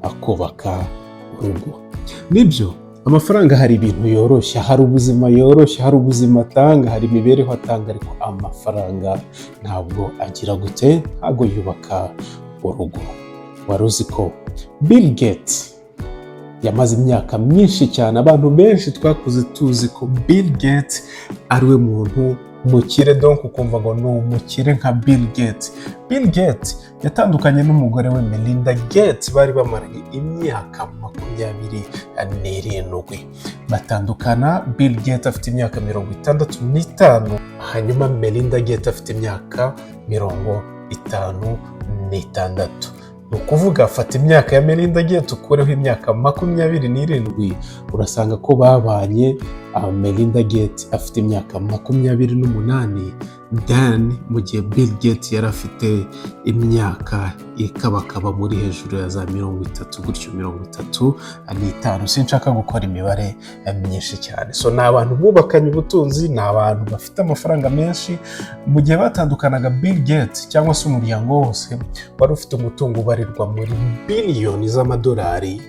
Kubaka urugo. Nibyo, amafaranga hari ibintu yoroshya, hari ubuzima yoroshya, hari ubuzima atanga, hari imibereho atanga, ariko amafaranga ntabwo agira gute? Ntabwo yubaka urugo. Wari uzi ko Bill Gates yamaze imyaka myinshi cyane, abantu benshi twakuze tuzi ko Bill Gates ari we muntu mukire, donc ukumva ngo ni umukire nka Bill Gates? Bill Gates yatandukanye n'umugore we Melinda Gates, bari bamaranye imyaka 27. Batandukana Bill Gates afite imyaka 65, hanyuma Melinda Gates afite imyaka 56. Ni ukuvuga, fata imyaka ya Melinda Gates ukureho imyaka 27, urasanga ko babanye Melinda Gates afite imyaka 28, then mu gihe Bill Gates yari afite imyaka ikabakaba muri hejuru ya za 30 gutyo, 35. Sinshaka gukora imibare myinshi cyane. So ni abantu bubakanye ubutunzi, ni abantu bafite amafaranga menshi. Mu gihe batandukanaga, Bill Gates cyangwa se umuryango wose wari ufite umutungo ubarirwa muri biliyoni z'amadolari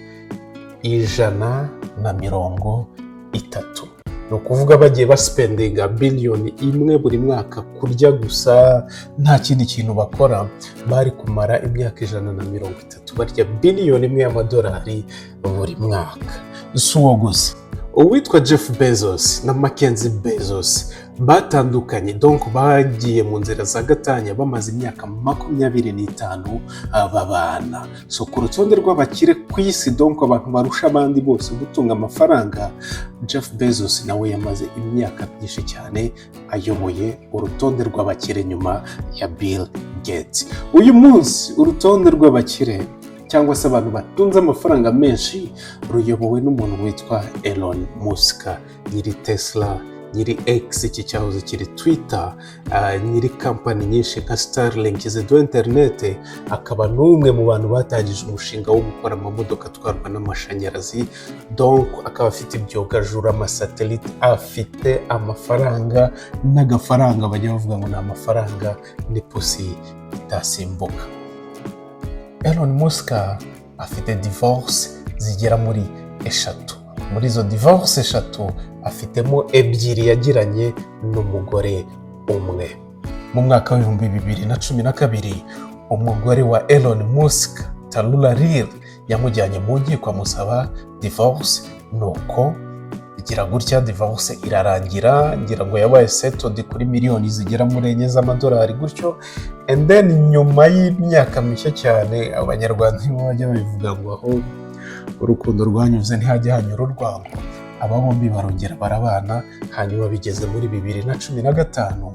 130. Ni ukuvuga bagiye baspendinga biliyoni 1 buri mwaka kurya gusa, nta kindi kintu bakora, bari kumara imyaka 130 barya biliyoni 1 y'amadolari buri mwaka. Si uwo gusa, uwitwa Jeff Bezos na Mackenzie Bezos batandukanye, donc bagiye mu nzira za gatanya bamaze imyaka 25 babana. So ku rutonde rw'abakire ku isi, donc abantu barusha abandi bose gutunga amafaranga, Jeff Bezos nawe yamaze imyaka myinshi cyane ayoboye urutonde rw'abakire nyuma ya Bill Gates. Uyu munsi urutonde rw'abakire cyangwa se abantu batunze amafaranga menshi ruyobowe n'umuntu witwa Elon Musk, nyiri Tesla, nyiri X, iki cyahoze kiri Twitter, nyiri kampani nyinshi nka Starlink ziduha interinete, akaba n'umwe mu bantu batangije umushinga wo gukora amamodoka atwarwa n'amashanyarazi. Donc akaba afite ibyogajuru, amasatelite, afite amafaranga n'agafaranga. Bajya bavuga ngo ni amafaranga n'ipusi itasimbuka. Elon Musk afite divorce zigera muri eshatu. Muri izo divorce eshatu afitemo ebyiri yagiranye n'umugore umwe. Mu mwaka w'2012, umugore wa Elon Musk, Talulah Riley, yamujyanye mu nkiko amusaba divorce. Nuko igira gutya, divorce irarangira, ngira ngo yabaye settled kuri miliyoni zigera muri 4 z'amadolari gutyo. And then nyuma y'imyaka mike cyane, Abanyarwanda nibo bajya babivuga ngo aho urukundo rwanyuze ntihajya hanyura urwango, aba bombi barongera barabana. Hanyuma bigeze muri 2015,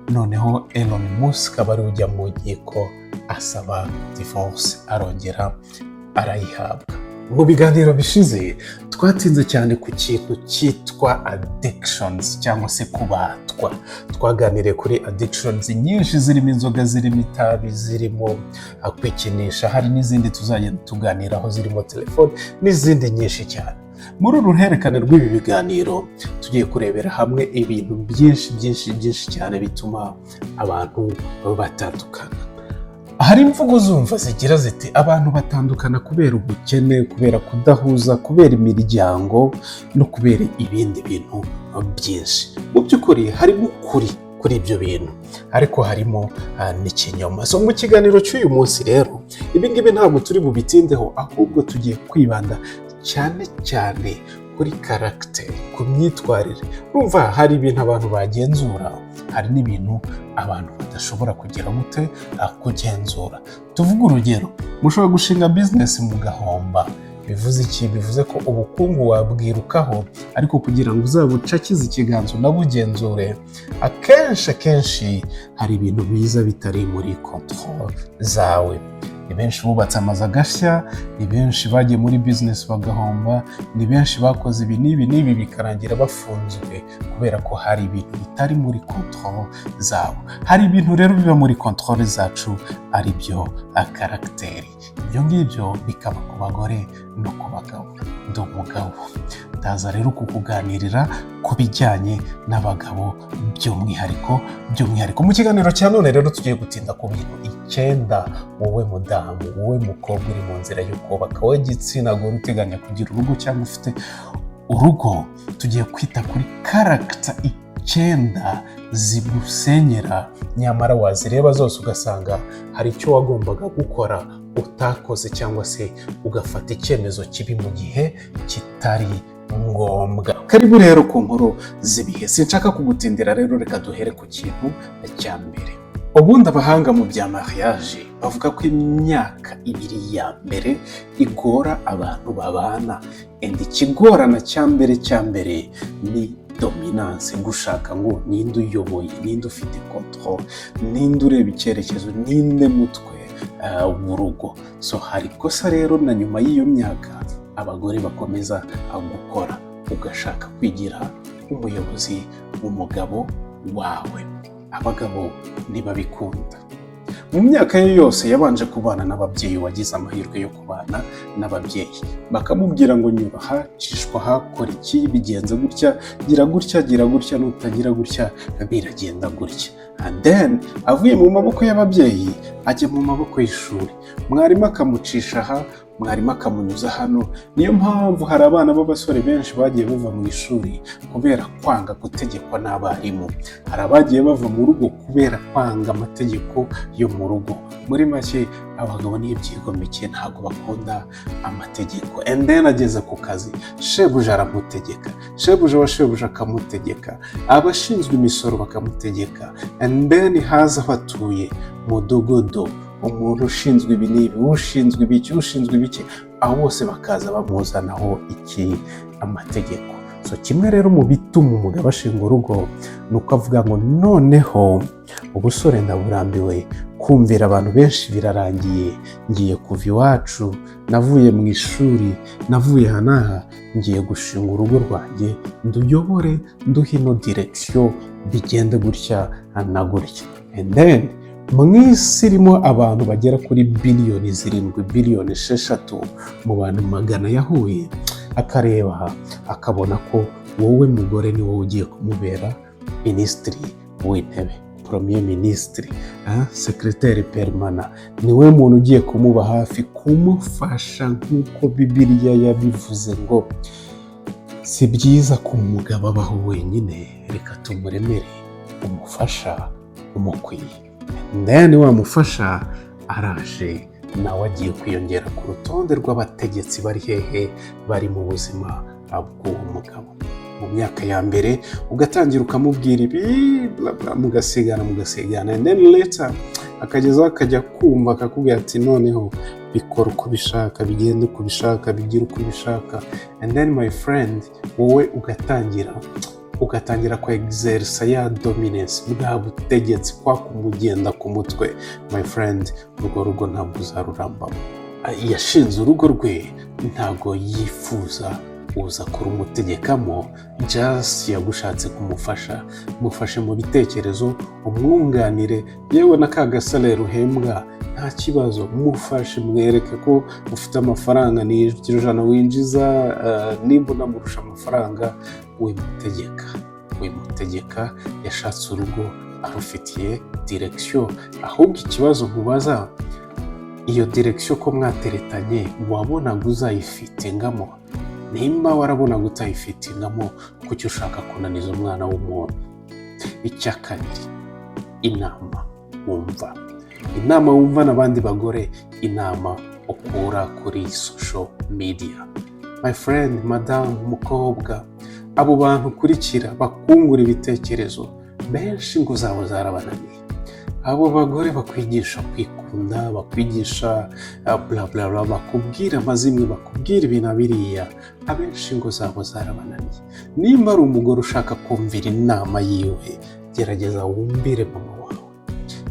noneho Elon Musk aba ari ujya mu nkiko asaba divorce, arongera arayihabwa. Mu biganiro bishize twatinze cyane ku kintu cyitwa addictions cyangwa se kubatwa. Twaganiriye kuri addictions nyinshi, zirimo inzoga, zirimo itabi, zirimo kwikinisha, hari n'izindi tuzagenda tuganiraho zirimo telefone n'izindi nyinshi cyane. Muri uru ruhererekane rw'ibi biganiro tugiye kurebera hamwe ibintu byinshi byinshi byinshi cyane bituma abantu batandukana. Hari imvugo zumva zigira ziti: "Abantu batandukana kubera ubukene, kubera kudahuza, kubera imiryango no kubera ibindi bintu byinshi." Mu by'ukuri harimo ukuri kuri ibyo bintu, ariko harimo n'ikinyoma. So mu kiganiro cy'uyu munsi rero, ibi ngibi ntabwo turi bubitindeho, ahubwo tugiye kwibanda cyane cyane kuri caractère, ku myitwarire. Urumva hari ibintu abantu bagenzura, hari n'ibintu abantu badashobora kugira gute? Kugenzura. Tuvuge urugero, mushobora gushinga bizinesi mugahomba. Bivuze iki? Bivuze ko ubukungu wabwirukaho, ariko kugira ngo uzabucakize ikiganza unabugenzure, akenshi akenshi hari ibintu biza bitari muri contrôle zawe. Ni benshi bubatse amazu agashya, ni benshi bagiye muri bizinesi bagahomba, ni benshi bakoze ibi n'ibi n'ibi bikarangira bafunzwe kubera ko hari ibintu bitari muri contrôle zabo. Hari ibintu rero biba muri contrôle zacu, ari byo caractère. Ibyo ngibyo bikaba ku bagore no ku bagabo. Ndi umugabo, ndaza rero kukuganirira ku bijyanye n'abagabo by'umwihariko. By'umwihariko mu kiganiro cya none rero tugiye gutinda ku bintu 9 wowe mudamu. Madamu, wowe mukobwa uri mu nzira yo kubaka, wowe gitsina gore uteganya kugira urugo cyangwa ufite urugo, tugiye kwita kuri character 9 zigusenyera, nyamara wazireba zose ugasanga hari icyo wagombaga gukora utakoze, cyangwa se ugafata icyemezo kibi mu gihe kitari ngombwa. Karibu rero ku Nkuru z'Ibihe. Sinshaka kugutindira rero, reka duhere ku kintu cya mbere. Ubundi abahanga mu bya mariage bavuga ko imyaka 2 ya mbere igora abantu babana. And ikigorana cya mbere ni dominance, gushaka ngo ninde uyoboye, ninde ufite control, ninde ureba icyerekezo, ninde mutwe w'urugo. So hari ikosa rero na nyuma y'iyo myaka abagore bakomeza gukora, ugashaka kwigira umuyobozi w'umugabo wawe. Abagabo ntibabikunda. Mu myaka ye yose yabanje kubana n'ababyeyi, wagize amahirwe yo kubana n'ababyeyi, bakamubwira ngo nyura aha, cishwa aha, kora iki, bigenze gutya, gira gutya, gira gutya, nutagira gutya biragenda gutya. And then avuye mu maboko y'ababyeyi ajya mu maboko y'ishuri, mwarimu akamucisha aha, mwarimu akamunyuza hano. Niyo mpamvu hari abana b'abasore benshi bagiye bava mu ishuri kubera kwanga gutegekwa n'abarimu. Hari abagiye bava mu rugo kubera kwanga amategeko yo mu rugo. Muri make, abagabo ni ibyigomeke, ntabwo bakunda amategeko. And then ageze ku kazi, shebuja aramutegeka, shebuja wa shebuja akamutegeka, abashinzwe imisoro bakamutegeka. And then haza aho atuye, mudugudu, umuntu ushinzwe ibi n'ibi, ushinzwe ibiki, ushinzwe ibiki, aho bose bakaza bamuzanaho iki? Amategeko. So kimwe rero mu bituma umugabo ashinga urugo ni uko avuga ngo noneho ubusore ndaburambiwe, kumvira abantu benshi birarangiye, ngiye kuva iwacu, navuye mu ishuri, navuye aha n'aha, ngiye gushinga urugo rwanjye, nduyobore, nduhe ino direction, bigende gutya na gutya. And then mu isi irimo abantu bagera kuri biliyoni 7, biliyoni 6, mu bantu magana yahuye, akareba akabona ko wowe mugore ni wowe ugiye kumubera minisitiri w'intebe, premier ministre, secrétaire permanent, ni we muntu ugiye kumuba hafi, kumufasha, nk'uko Bibiliya yabivuze ngo si byiza ko umugabo abaho wenyine, reka tumuremere umufasha umukwiye. Then wamufasha araje, nawe agiye kwiyongera ku rutonde rw'abategetsi bari hehe? Bari mu buzima bw'uwo mugabo. Mu myaka ya mbere ugatangira ukamubwira ibi, bla bla, mugasigana, mugasigana, and then later akagezaho akajya kumva akakubwira ati noneho bikora uko ubishaka, bigenda uko ubishaka, bigira uko ubishaka. And then, my friend, wowe ugatangira ku exercisa ya dominance, bwa butegetsi, kwa kumugenda ku mutwe. My friend, urwo rugo ntabwo uzarurambamo. Yashinze urugo rwe, ntabwo yifuza uza kurumutegekamo, just yagushatse kumufasha. Mufashe mu bitekerezo, umwunganire, yewe na ka ga salaire uhembwa nta kibazo. Mufashe, mwereke ko ufite amafaranga, ni 100 winjiza, nimba unamurusha amafaranga, wimutegeka, wimutegeka. Yashatse urugo arufitiye direction. Ahubwo ikibazo nkubaza, iyo direction ko mwateretanye wabonaga uzayifitingamo? Nimba warabonaga utayifitingamo, kuki ushaka kunaniza umwana w'umuntu? Icya kabiri, inama wumva, inama wumva n'abandi bagore, inama ukura kuri social media. My friend, madamu, umukobwa, abo bantu ukurikira bakungura ibitekerezo, benshi ingo zabo zarabananiye. Abo bagore bakwigisha kwikunda, bakwigisha bla bla bla, bakubwira amazimwe, bakubwira ibi na biriya, abenshi ingo zabo zarabananiye. Nimba ari umugore ushaka kumvira inama yiwe, gerageza wumvire mama wawe.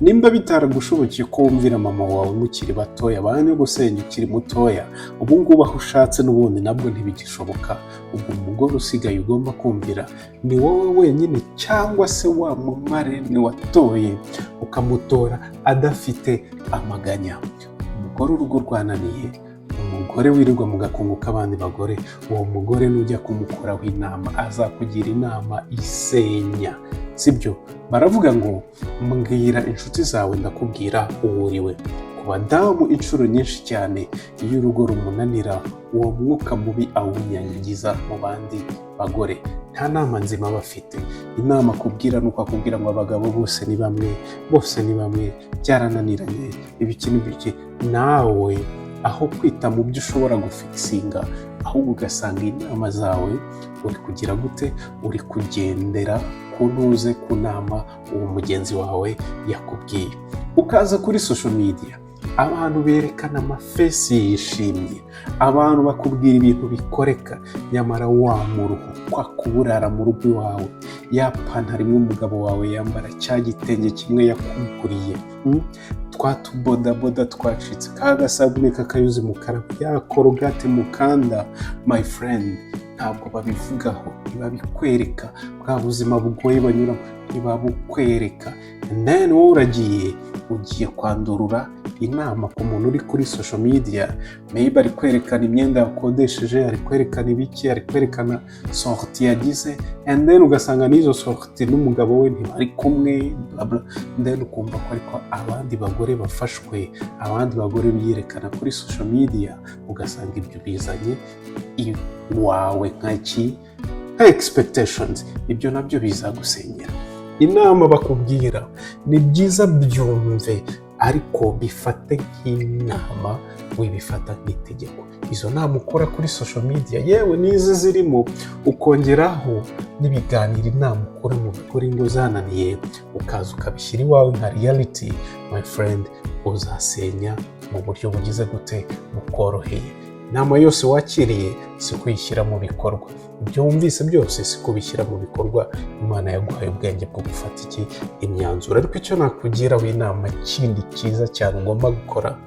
Nimba bitaragushobokeye ko wumvira mama wawe mukiri batoya, ba nyogosenge ukiri mutoya, ubu ngubu aho ushatse n'ubundi nabwo ntibigishoboka. Ubwo umugore usigaye ugomba kumvira ni wowe wenyine, cyangwa se wa mumarraine watoye, ukamutora adafite amaganya. Umugore urugo rwananiye, umugore wirirwa mu gakungu k'abandi bagore, uwo mugore nujya kumukoraho inama azakugira inama isenya. Sibyo? Baravuga ngo mbwira inshuti zawe ndakubwira uwo uriwe. Ku badamu, inshuro nyinshi cyane, iyo urugo rumunanira, uwo mwuka mubi awunyanyagiza mu bandi bagore. Nta nama nzima bafite. Inama akubwira ni uko akubwira ngo abagabo bose ni bamwe, bose ni bamwe, byarananiranye, ibiki n'ibiki. Nawe aho kwita mu byo ushobora gufixinga, ahubwo ugasanga inama zawe uri kugira gute? Uri kugendera ku ntuze, ku nama uwo mugenzi wawe yakubwiye. Ukaza kuri social media, abantu berekana amaface yishimye, abantu bakubwira ibintu bikoreka, nyamara wa muruho, kwa kuburara mu rugo iwawe, ya pantaro imwe umugabo wawe yambara, cya gitenge kimwe yakuguriye, Twa tubodaboda twacitse, ka gasabune k'akayuzi mu karabo, ya Colgate mukanda, my friend, ntabwo babivugaho, ntibabikwereka. Bwa buzima bugoye banyuramo ntibabukwereka. And then wowe uragiye, ugiye kwandurura inama ku muntu uri kuri social media. Maybe ari kwerekana imyenda yakodesheje, ari kwerekana ibiki, ari kwerekana sortie yagize, and then ugasanga n'izo sortie n'umugabo we ntibari kumwe, bla bla. Then ukumva ko ariko abandi bagore bafashwe, abandi bagore biyerekana kuri social media, ugasanga ibyo bizanye iwawe nk'iki, nka expectations. Ibyo nabyo bizagusenyera. Inama bakubwira ni byiza, byumve, ariko bifate nk'inama, wibifata nk'itegeko. Izo nama ukora kuri social media, yewe n'izi zirimo, ukongeraho n'ibiganiro, inama ukora mu bagore ingo zananiye, ukaza ukabishyira iwawe nka reality, my friend, uzasenya mu buryo bugize gute? Bukoroheye. Inama yose wakiriye si kuyishyira mu bikorwa, ibyo wumvise byose si kubishyira mu bikorwa. Imana yaguhaye ubwenge bwo gufata iki? Imyanzuro. Ariko icyo nakugiraho inama kindi cyiza cyane ugomba gukora,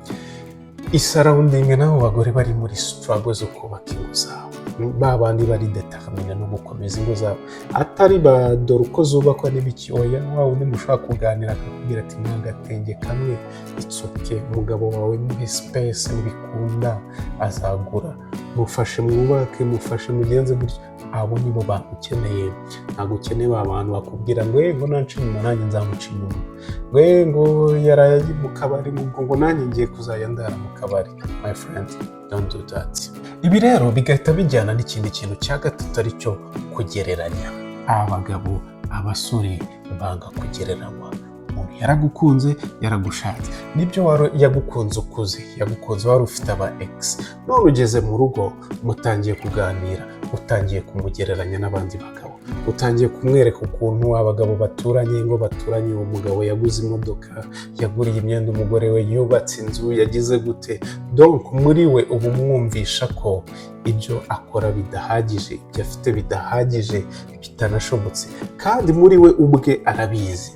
isurrounding n'abo bagore bari muri struggle zo kubaka ingo zabo, ba bandi bari determined no gukomeza ingo zabo, atari ba dore uko zubakwa n'ibiki. Oya, wa wundi mushobora kuganira akakubwira ati nta gatenge kamwe, it's okay, umugabo wawe muhe space, nibikunda azagura, mufashe mwubake, mufashe mugenze gutya. Abo nibo bantu ukeneye. Ntabwo ukeneye ba bantu bakubwira ngo ngo nanca inyuma nanjye nzamuca inyuma, ngo ngo yaraye mu kabari, ngo nanjye ngiye kuzajya ndara mu kabari. My friend, don't do that. Ibi rero bigahita bijyana n'ikindi kintu cya gatatu, ari cyo kugereranya. Abagabo, abasore banga kugereranywa. Umuntu yaragukunze, yaragushatse, nibyo, wari yagukunze ukuze, yagukunze wari ufite aba ex, none ugeze mu rugo, mutangiye kuganira, utangiye kumugereranya n'abandi bagabo, utangiye kumwereka ukuntu abagabo baturanye, ngo baturanye, uwo mugabo yaguze imodoka, yaguriye imyenda umugore we, yubatse inzu, yagize gute. Donc muri we uba umwumvisha ko ibyo akora bidahagije, ibyo afite bidahagije, bitanashobotse. Kandi muri we ubwe arabizi,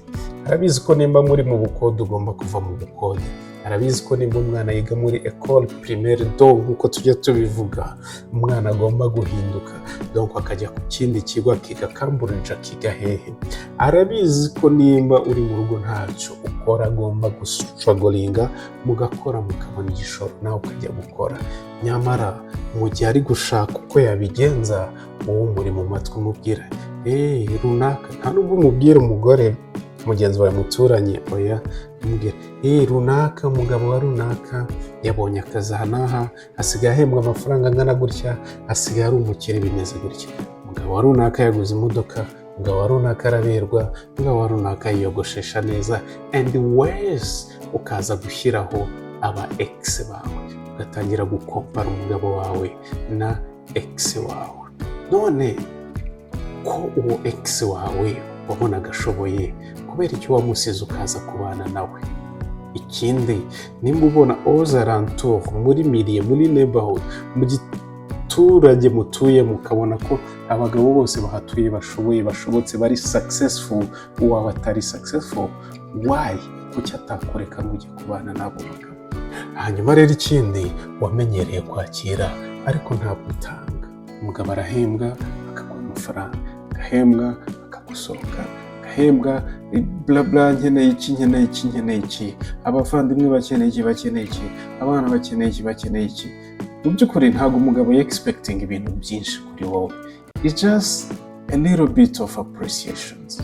arabizi ko nimba muri mu bukode ugomba kuva mu bukode, arabizi ko nimba umwana yiga muri école primaire do, nk'uko tujya tubivuga, umwana agomba guhinduka, donc akajya ku kindi kigo, akiga Cambridge, akiga hehe. Arabizi ko nimba uri mu rugo ntacyo ukora, agomba gustrugglinga, mugakora, mukabona igishoro, nawe ukajya gukora. Nyamara mu gihe ari gushaka uko yabigenza, wowe umuri mu matwi umubwira eee runaka. Nta nubwo umubwira umugore mugenzi wawe muturanye, oya, umubwira eee runaka, umugabo wa runaka yabonye akazi aha n'aha, asigaye ahembwa amafaranga angana gutya, asigaye ari umukire, bimeze gutya, umugabo wa runaka yaguze imodoka, umugabo wa runaka araberwa, umugabo wa runaka yiyogoshesha neza. And worse, ukaza gushyiraho aba ex bawe, ugatangira gukompara umugabo wawe na ex wawe. None ko uwo ex wawe wabonaga ashoboye, kubera icyo wamusize ukaza kubana nawe? Ikindi, nimba ubona aux alentours, muri milieu, muri neighborhood, mu giturage mutuye, mukabona ko abagabo bose bahatuye bashoboye, bashobotse, bari successful, uwawe atari successful, why? Kuki atakureka ngo ujye kubana n'abo bagabo? Hanyuma rero ikindi, wamenyereye kwakira ariko ntabwo utanga. Umugabo arahembwa akaguha amafaranga, agahembwa akagusohoka, agahembwa bla bla, nkeneye iki, nkeneye iki, nkeneye iki, abavandimwe bakeneye iki, bakeneye iki, abana bakeneye iki, bakeneye iki. Mu by'ukuri ntabwo umugabo expecting ibintu byinshi kuri wowe. It's just a little bit of appreciations.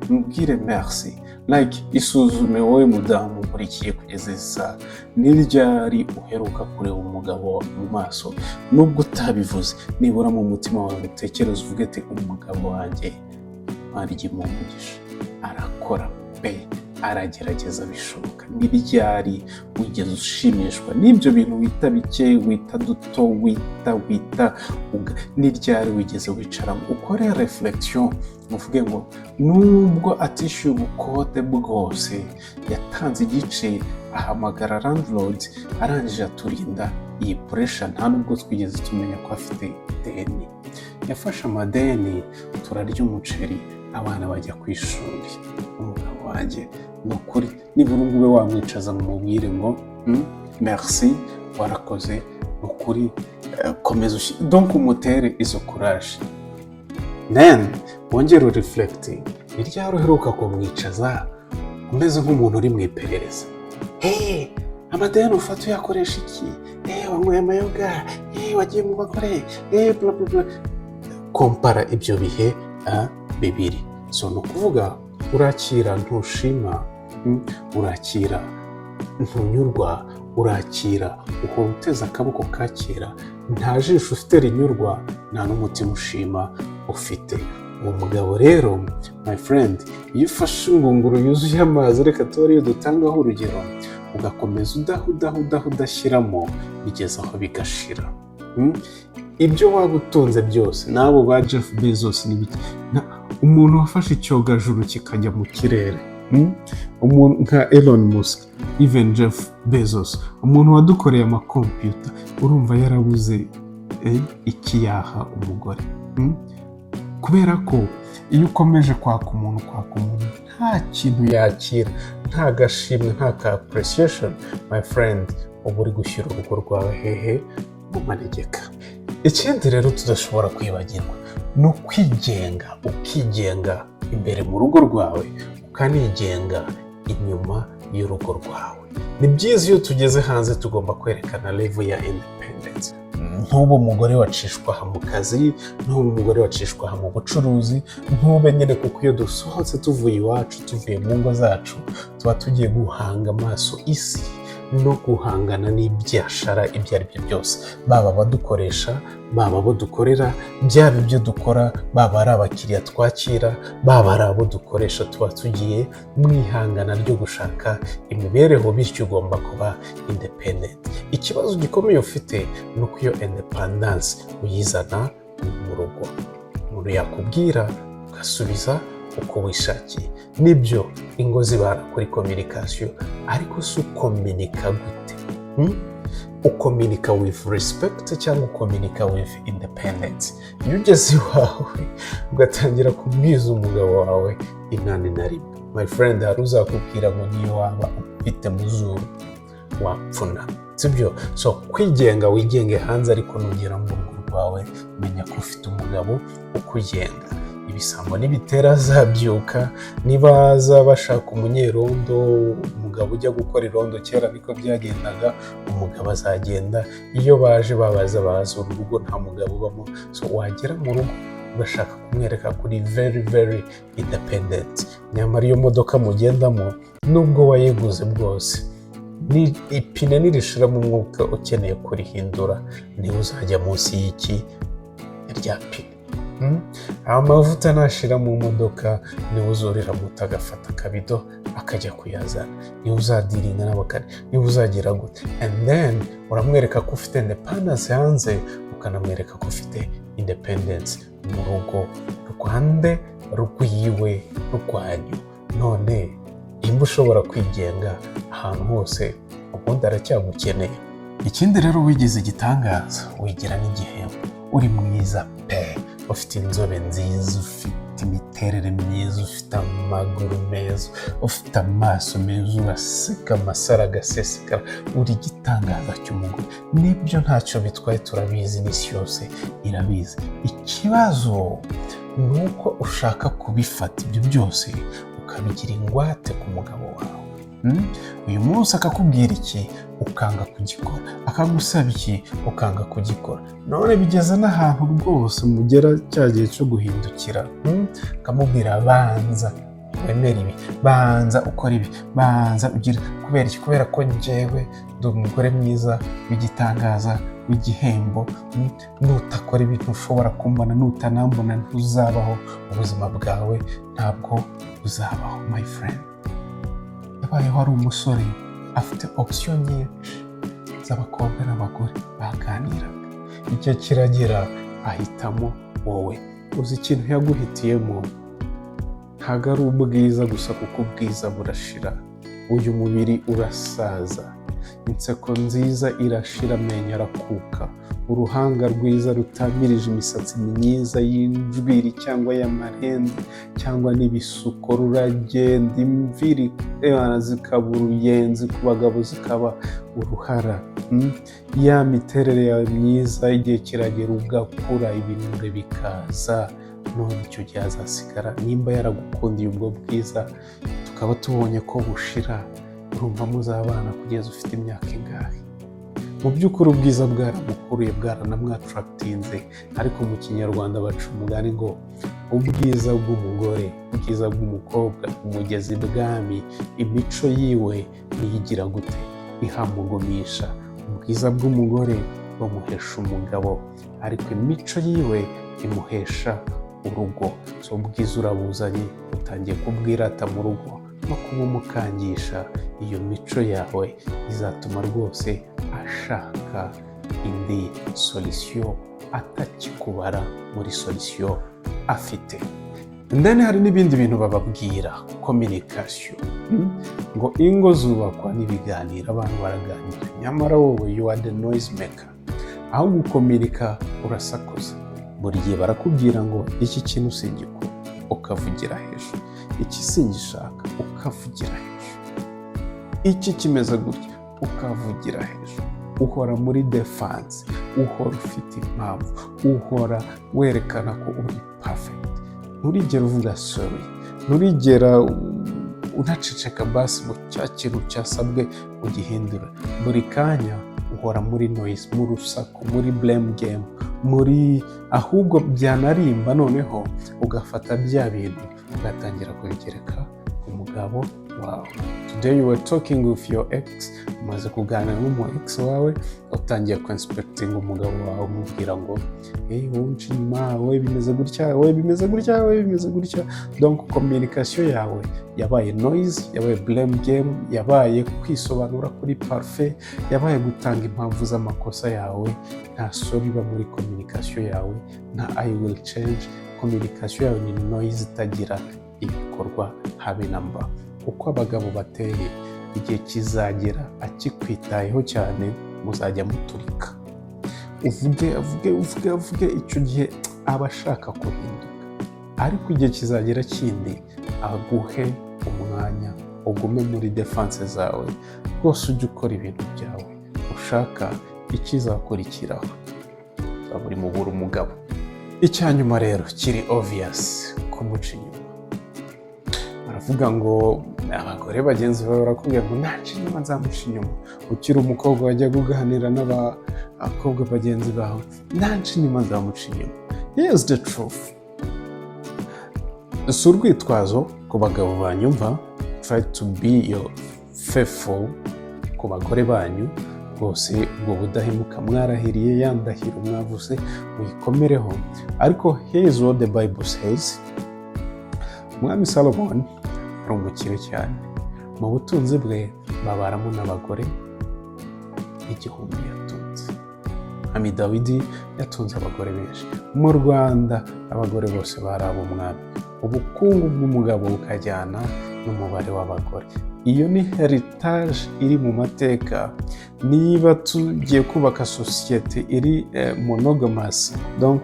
Mubwire merci. Like, isuzume wowe mudamu nkurikiye kugeza iyi saha. Ni ryari uheruka kureba umugabo mu maso, nubwo utabivuze, nibura mu mutima wawe utekereza uvuge ati: "Umugabo wanjye, Imana ijya imuha umugisha, arakora pe, aragerageza bishoboka"? Ni ryari wigeze ushimishwa n'ibyo bintu wita bike, wita duto, wita? Ni ryari wigeze wicara ngo ukore reflection, uvuge ngo: "Nubwo atishyuye ubukode bwose, yatanze igice, ahamagara landlord, arangije aturinda iyi pressure, nta nubwo twigeze tumenya ko afite ideni, yafashe amadeni, turarya umuceri, abana bajya ku ishuri. Umugabo wanjye ni ukuri"? Nibura ube wamwicaza ngo umubwire ngo: "Merci, warakoze, ni ukuri, komeza." Donc umutere izo courage, then wongere ureflecting. Ni ryari uheruka kumwicaza umeze nk'umuntu uri mu iperereza? "Hey, amadeni ufata uyakoresha iki? Hey, wanyweye amayoga? Hey, wagiye mu bagore? Hey, bla bla bla." Compara ibyo bihe bibiri. So ni ukuvuga urakira ntushima, urakira ntunyurwa, urakira uhora uteze akaboko kakira, nta jisho ufite rinyurwa, nta n'umutima ushima ufite. Uwo mugabo rero, my friend, iyo ufashe ingunguru yuzuye amazi, reka tube ariyo dutangaho urugero, ugakomeza udaha, udaha, udaha, udashyiramo, bigeza aho bigashira. Ibyo waba utunze byose, n'abo ba Jeff Bezos n'ibiki, umuntu wafashe icyogajuru kikajya mu kirere, Umuntu nka Elon Musk, even Jeff Bezos, umuntu wadukoreye amakompiyuta, urumva yarabuze ikiyaha umugore? Kubera ko iyo ukomeje kwaka umuntu, kwaka umuntu, nta kintu yakira, nta gashimwe, nta ka appreciation, my friend, uba uri gushyira urugo rwawe hehe? Mu manegeka. Ikindi rero tudashobora kwibagirwa ni ukwigenga, ukigenga imbere mu rugo rwawe, ukanigenga inyuma y'urugo rwawe. Ni byiza, iyo tugeze hanze tugomba kwerekana level ya independence. Ntube umugore wacishwa aha mu kazi, ntube umugore wacishwa aha mu bucuruzi, ntube nyine, kuko iyo dusohotse tuvuye iwacu, tuvuye mu ngo zacu, tuba tugiye guhanga amaso isi no guhangana n'ibyashara ibyo ari byo byose, baba abadukoresha, baba abo dukorera, byaba ibyo dukora, baba ari abakiriya twakira, baba ari abo dukoresha, tuba tugiye mu ihangana ryo gushaka imibereho. Bityo ugomba kuba independent. Ikibazo gikomeye ufite ni uko iyo independence uyizana mu rugo, umuntu yakubwira ugasubiza uko wishakiye. Nibyo, ingo zibana kuri communication, ariko si ukominika gute? Ukominika with respect cyangwa ukominika with independence? Iyo ugeze iwawe ugatangira kubwiza umugabo wawe inani na rimwe, my friend, hari uzakubwira ngo niyo waba ufite mu zuru wapfuna, sibyo? So kwigenga, wigenge hanze, ariko nugera mu rugo rwawe menya ko ufite umugabo ukugenga. Ibisambo nibitera azabyuka, nibaza bashaka umunyerondo, umugabo ujya gukora irondo, kera niko byagendaga, umugabo azagenda. Iyo baje babaza, baza uru rugo nta mugabo ubamo. So wagera mu rugo ugashaka kumwereka kuri very very independent, nyamara iyo modoka mugendamo, nubwo wayiguze bwose, ni ipine nirishiramo umwuka ukeneye kurihindura, niwe uzajya munsi y'iki rya pine. Amavuta nashira mu modoka, niwe uzurira moto agafata akabido akajya kuyazana, niwe uzadealinga n'abakani, niwe uzagira gute. And then uramwereka ko ufite independence hanze, ukanamwereka ko ufite independence mu rugo rwande rwiwe, rwanyu. None nimba ushobora kwigenga ahantu hose, ubundi aracyagukeneye? Ikindi rero, wigize igitangaza, wigira n'igihembo. Uri mwiza pe, ufite inzobe nziza, ufite imiterere myiza, ufite amaguru meza, ufite amaso meza, uraseka amasaro agasesekara, uri igitangaza cy'umugore. Nibyo, ntacyo bitwaye, turabizi, n'isi yose irabizi. Ikibazo ni uko ushaka kubifata ibyo byose ukabigira ingwate ku mugabo wawe. Uyu munsi akakubwira iki ukanga kugikora, akagusaba iki ukanga kugikora, none bigeze n'ahantu rwose mugera cya gihe cyo guhindukira, akamubwira banza. Wemere ibi, banza ukora ibi, banza ugira. Kubera iki? Kubera ko njyewe ndi umugore mwiza w'igitangaza, w'igihembo. Nutakora ibi ntushobora kumbona, nutanambona ntuzabaho, ubuzima bwawe ntabwo buzabaho. My friend, yabayeho ari umusore, afite option nyinshi z'abakobwa n'abagore baganiraga. Icyo kiragera ahitamo wowe. Uzi ikintu yaguhitiyemo? Ntabwo ari ubwiza gusa, kuko ubwiza burashira, uyu mubiri urasaza, inseko nziza irashira, amenyo arakuka, uruhanga rwiza rutamirije, imisatsi myiza y'injwiri cyangwa y'amarenze cyangwa n'ibisuko ruragenda, imviri zikaba uruyenzi, ku bagabo zikaba uruhara. Ya miterere yawe myiza, igihe kiragera ugakura, ibinure bikaza. None icyo gihe azasigara nimba yaragukundiye ubwo bwiza, tukaba tubonye ko bushira, urumva muzabana kugeza ufite imyaka ingahe? Mu by'ukuri ubwiza bwaramukuruye, bwaranamwattractinze, ariko mu Kinyarwanda baca umugani ngo ubwiza bw'umugore, ubwiza bw'umukobwa umugezi ibwami, imico yiwe niyigira gute ihamugumisha. Ubwiza bw'umugore bumuhesha umugabo, ariko imico yiwe imuhesha urugo. So ubwiza urabuzanye, utangiye kubwirata mu rugo no kubumukangisha. Iyo mico yawe izatuma rwose ashaka indi solution, atakikubara muri solution afite. Then hari n'ibindi bintu bababwira, communication. Ngo ingo zubakwa n'ibiganiro, abantu baraganira, nyamara wowe you are the noise maker. Aho gucommunica urasakuza. Buri gihe barakubwira ngo iki kintu singikunda, ukavugira hejuru, iki singishaka, ukavugira hejuru, iki kimeze gutya, ukavugira hejuru. Uhora muri defense, uhora ufite impamvu, uhora werekana ko uri perfect. Nturigera uvuga sorry, nturigera unaceceka basi ngo cya kintu cyasabwe ugihindure. Buri kanya uhora muri noise, mu rusaku, muri blame game, muri ahubwo byanarimba noneho ugafata bya bintu ugatangira kubigereka ku mugabo wawe. Today you were talking with your ex, umaze kuganira n'umu ex wawe, utangiye kwinspecting umugabo wawe, umubwira ngo hey, wowe unca inyuma, wowe bimeze gutya, wowe bimeze gutya, wowe bimeze gutya. Donc communication yawe yabaye noise, yabaye blame game, yabaye kwisobanura kuri parfait, yabaye gutanga impamvu z'amakosa yawe. Nta sorry iba muri communication yawe, nta "I will change". Communication yawe ni noise itagira ibikorwa habe na mba. Uko abagabo bateye, igihe kizagera akikwitayeho cyane, muzajya muturika, uvuge, avuge, uvuge, avuge. Icyo gihe aba ashaka guhinduka, ariko igihe kizagera kindi aguhe umwanya, ugume muri defense zawe rwose, ujye ukora ibintu byawe ushaka. Ikizakurikiraho uzaba uri mubura umugabo. Icya nyuma rero kiri obvious, kumuca inyuma. Baravuga ngo abagore bagenzi bawe barakubwira ngo naca inyuma nzamuca inyuma. Ukiri umukobwa wajyaga uganira n'abakobwa bagenzi bawe, nanca inyuma nzamuca inyuma. Here's the truth, si urwitwazo ku bagabo banyumva. Try to be your faithful ku bagore banyu rwose. Ubwo budahemuka mwarahiriye, ya ndahiro mwavuze muyikomereho. Ariko here is what the Bible says. Umwami Salomon ari umukire cyane, mu butunzi bwe babaramo n'abagore 1000 yatunze. Mwami Dawidi yatunze abagore benshi. Mu Rwanda abagore bose bari ab'umwami. Ubukungu bw'umugabo bukajyana n'umubare w'abagore. Iyo ni heritage iri mu mateka. Niba tugiye kubaka sosiyete iri monogamous, donc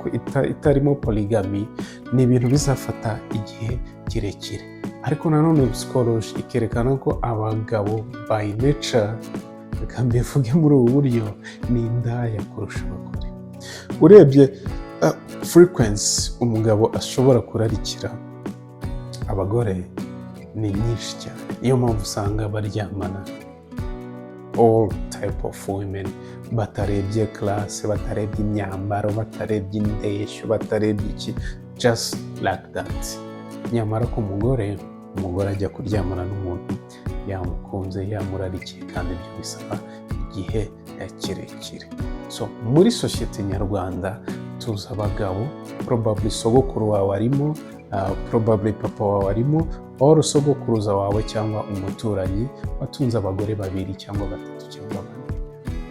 itarimo polygamy, ni ibintu bizafata igihe kirekire. Ariko nanone psychology ikerekana ko abagabo by nature, reka mbivuge muri ubu buryo, ni indaya kurusha abagore. Urebye frequency umugabo ashobora kurarikira abagore ni nyinshi cyane. Niyo mpamvu usanga baryamana all type of women, batarebye classe, batarebye imyambaro, batarebye indeshyo, batarebye iki, just like that. Nyamara ku mugore Umugore ajya kuryamana n'umuntu yamukunze, yamurarikiye, kandi ibyo bisaba igihe kirekire. So muri sosiyete nyarwanda tuzi abagabo, probably sogokuru wawe arimo, probably papa wawe arimo, or sogokuruza wawe cyangwa umuturanyi watunze abagore babiri cyangwa batatu cyangwa bane.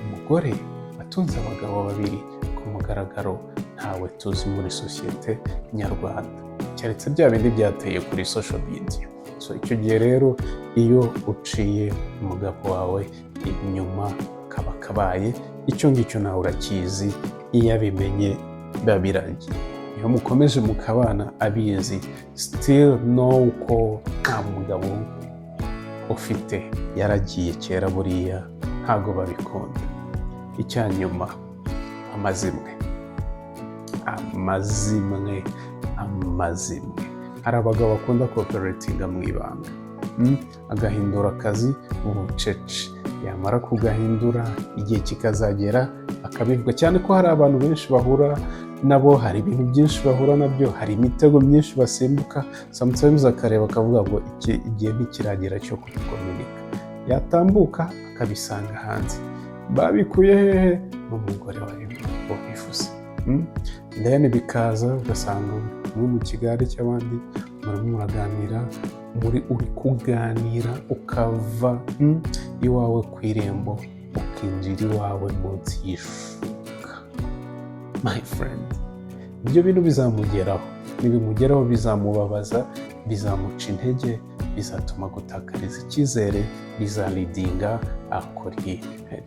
Umugore watunze abagabo babiri ku mugaragaro ntawe tuzi muri sosiyete nyarwanda, keretse bya bindi byateye kuri social media. So icyo gihe rero, iyo uciye umugabo wawe inyuma kaba kabaye, icyo ngicyo nawe urakizi. Iyo abimenye biba birangiye. Iyo mukomeje mukabana abizi, still know ko nta mugabo ufite, yaragiye kera buriya, ntago babikunda. Icya nyuma, amazimwe, amazimwe, amazimwe. Hari abagabo bakunda cooperatinga mu ibanga. Agahindura akazi mu bucece, yamara kugahindura igihe kikazagera akabivuga, cyane ko hari abantu benshi bahura nabo, hari ibintu byinshi bahura nabyo, hari imitego myinshi basimbuka. Sometimes akareba akavuga ngo iki igihe ntikiragera cyo kubicommunica, yatambuka akabisanga hanze. Babikuye hehe? N'umugore wawe wabivuze. Then bikaza ugasanga umwe mu kigare cy'abandi murimo muraganira, muri uri kuganira ukava iwawe ku irembo ukinjira iwawe munsi y'ishuka. My friend, ibyo bintu bizamugeraho. Nibimugeraho bizamubabaza, bizamuca intege, bizatuma gutakariza icyizere, bizaleadinga kuri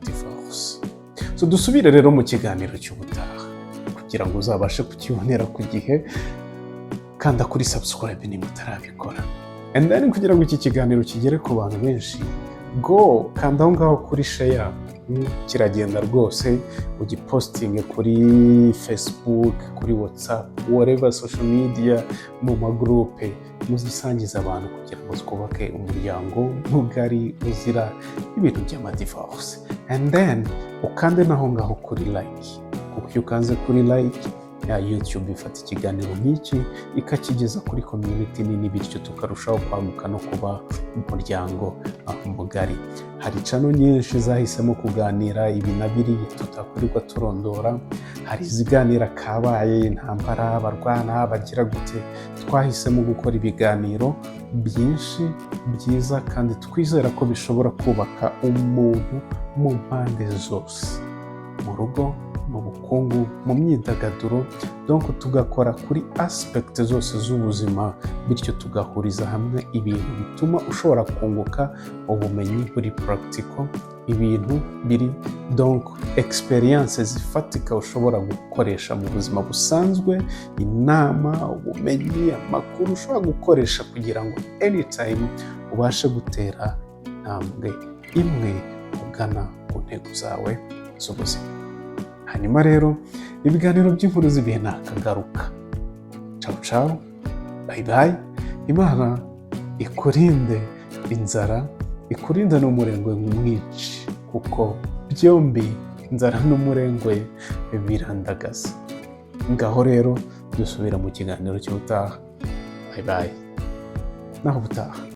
divorce. So dusubire rero mu kiganiro cy'ubutaha. Kugira ngo uzabashe kukibonera ku gihe, kanda kuri subscribe niba utarabikora. And then kugira ngo iki kiganiro kigere ku bantu benshi, go kanda aho ngaho kuri share. Kiragenda rwose, ugipostinge kuri Facebook, kuri WhatsApp, whatever social media, mu magurupe, muzisangize abantu kugira ngo twubake umuryango mugari uzira ibintu by'amadivorce. And then ukande naho ngaho kuri like, kuko iyo ukanze kuri like ya YouTube ifata ikiganiro nk'iki ikakigeza kuri community nini, bityo tukarushaho kwaguka no kuba umuryango mugari. Hari channel nyinshi zahisemo kuganira ibi na biriya tutakurirwa turondora. Hari iziganira kabaye, intambara, barwana, bagira gute. Twahisemo gukora ibiganiro byinshi byiza kandi twizera ko bishobora kubaka umuntu mu mpande zose, mu rugo, mu bukungu, mu myidagaduro, donc tugakora kuri aspect zose z'ubuzima, bityo tugahuriza hamwe ibintu bituma ushobora kunguka ubumenyi buri practical, ibintu biri donc experience zifatika ushobora gukoresha mu buzima busanzwe, inama, ubumenyi, amakuru ushobora gukoresha kugira ngo anytime ubashe gutera intambwe imwe ugana ku ntego zawe z'ubuzima. Hanyuma rero ibiganiro by'inkuru z'ibihe nakagaruka. Ciao ciao, bye bye. Imana ikurinde inzara, ikurinde n'umurengwe mwinshi, kuko byombi, inzara n'umurengwe, birandagaza. Ngaho rero dusubira mu kiganiro cy'ubutaha. Bye bye, naho ubutaha.